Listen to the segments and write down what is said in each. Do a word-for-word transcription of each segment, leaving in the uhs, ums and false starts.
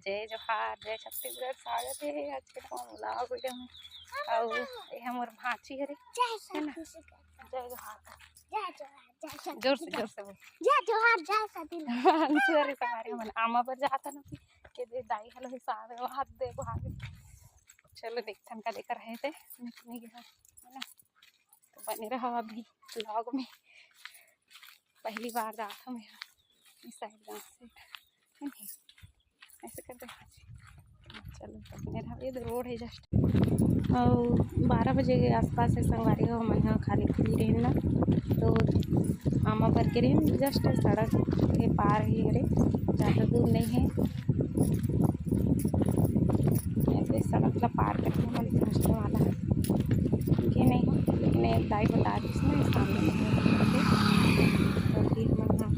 जय जोहार, जय छत्तीसगढ़, स्वागत हे आज के नवा vlog video में। अउ ये मोर भांची हरे, जय है ना? छत्तीसगढ़। जय जोहार। जय जोहार, जय छत्तीसगढ़। जोर से, जोर से बोल। जय जोहार, जय छत्तीसगढ़। Sorry, संगवारी मन आमा बर जात हन अभी, के दे दाई घलो हिसाब हे, वहाँ दे भागे। चलो देखथन का देकर रहे थे, नहीं, नहीं गया, है ना? तो बने रहो अभी vlog में। पहली बार जात हूँ मैं इस side, गाँव से, है नहीं? ऐसे कर दे। चलो, तो मेरा ये तो road है just। अउ बारह बजे के आसपास हे संगवारी हो, हमन ह खाली खुली रहेन ना, तो आमा बर के रहेन, just सड़क के पार ही हरे, ज़्यादा दूर नहीं है। ऐसे सड़क ला पार करके हमन पहुँचने वाला है कि नहीं, लेकिन ये दाई बता रही थी ना, सामने में है, तो फिर हमन ह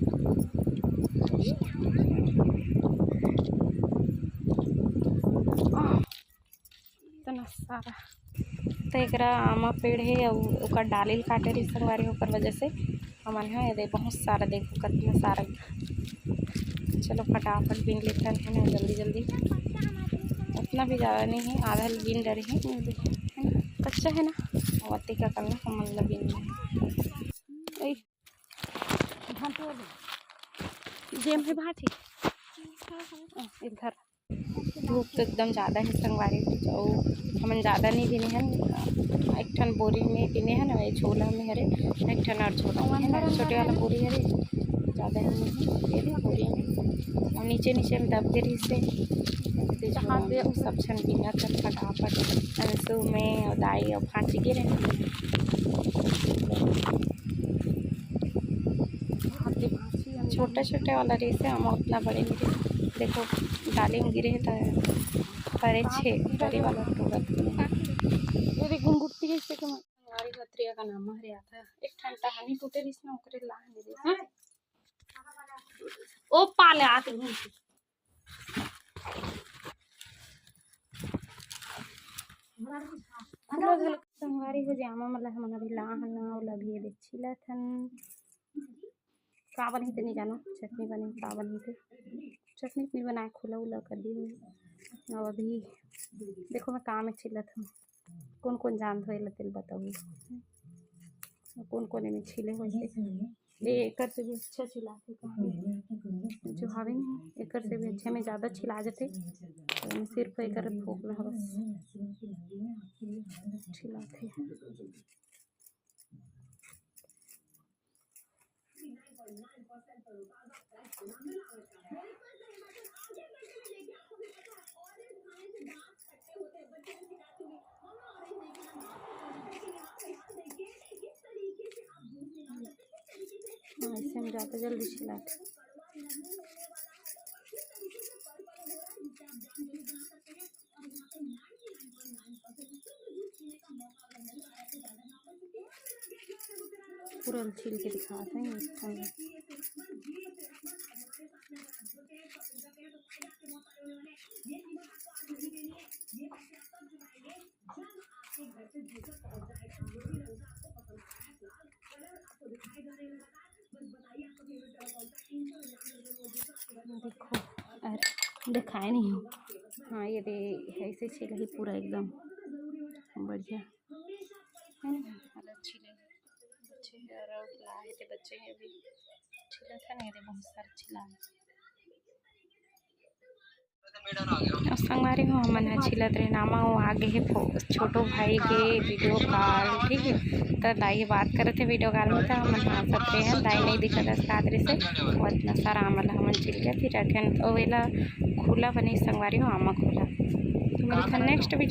इतना सारा। तो एकरा आमा पेड़ हे अउ ओकर डाली ल काटे रहिस संगवारी, ओकर वजह से हमन ह एदे बहुत सारा, देखो कितना सारा। चलो फटाफट बीन लेथन, है ना, जल्दी जल्दी। उतना भी ज़्यादा नहीं है, आधा ल बीन डरे हे, है ना? कच्चा है ना, अउ अतिका करना हमन ल बीन। जेम हे भांची। अ, इधर धूप तो एकदम ज़्यादा है संगवारी हो, तो हमन ज़्यादा नहीं बीने हन, एक ठन बोरी में बीने हन, वही झोला में हरे, एक ठन और झोला में है ना, छोटे वाला बोरी हरे, ज़्यादा नहीं है, ये भी बोरी में। और नीचे नीचे में दब के रहिस हे, तो झोला में सब झन बीनत हन फटाफट, अंशु, मैं अउ दाई अउ भांची गे रहे। छोटे छोटे वाला रहिस हे, हम उतना बड़े नहीं रहिस। देखो, डाली में गिरे हे, तो हरे छे बड़े वाला टूटत हे। ये देख, गुनगुरती है, इससे कम। हमारी भत्रिया का नाम हरे आता है। एक ठन टहनी टूटे रहिस ना, ओकरे ला नहीं रहिस। हाँ? ओ पाले आते हैं। खुला खुला संगवारी हो, जामा मन ला हमन अभी लाहन, ओला भी ये दे छिलत हन। का बनही ते नहीं जानो, चटनी बनही, का बनही ते। चटनी उटनी बनाए, खुला उला कर दी हूँ। और अभी देखो, मैं काम में छिलत हूँ। कौन कौन जानत हो, एला तेल बताऊँ। कौन कौन एमे छिले होइसे। ए, एकर से भी अच्छा छिलाथे, जो हवे नहीं, एकर से भी अच्छा में ज़्यादा छिला जाथे। तो एमे सिर्फ एकर फोकना ह बस छिलाथे। हाँ, ऐसे में ज़्यादा जल्दी छिलाथे। पूरा छील के दिखात हे। देखो, अरे, दिखाए नहीं हो। हाँ, ये दे, ऐसे छिलही पूरा एकदम बढ़िया, है ना? अलग छिले, अच्छे, और लाए थे बच्चे, ये भी छिला था नहीं, ये बहुत सारा छिला है। अउ संगवारी हो, हमन ह छिलत रहे नामा, वो आगे हे फो-, छोटो भाई के video call, ठीक है। त दाई बात करत हे video call में, त हमन हांसत रहे हन, दाई नहीं दिखत अस कादरे से, वो इतना सारा आमा ल हमन छिल के फिर रखेन, अउ एला खुला बने संगवारी हो, आमा खुला। तो मिलथन next video।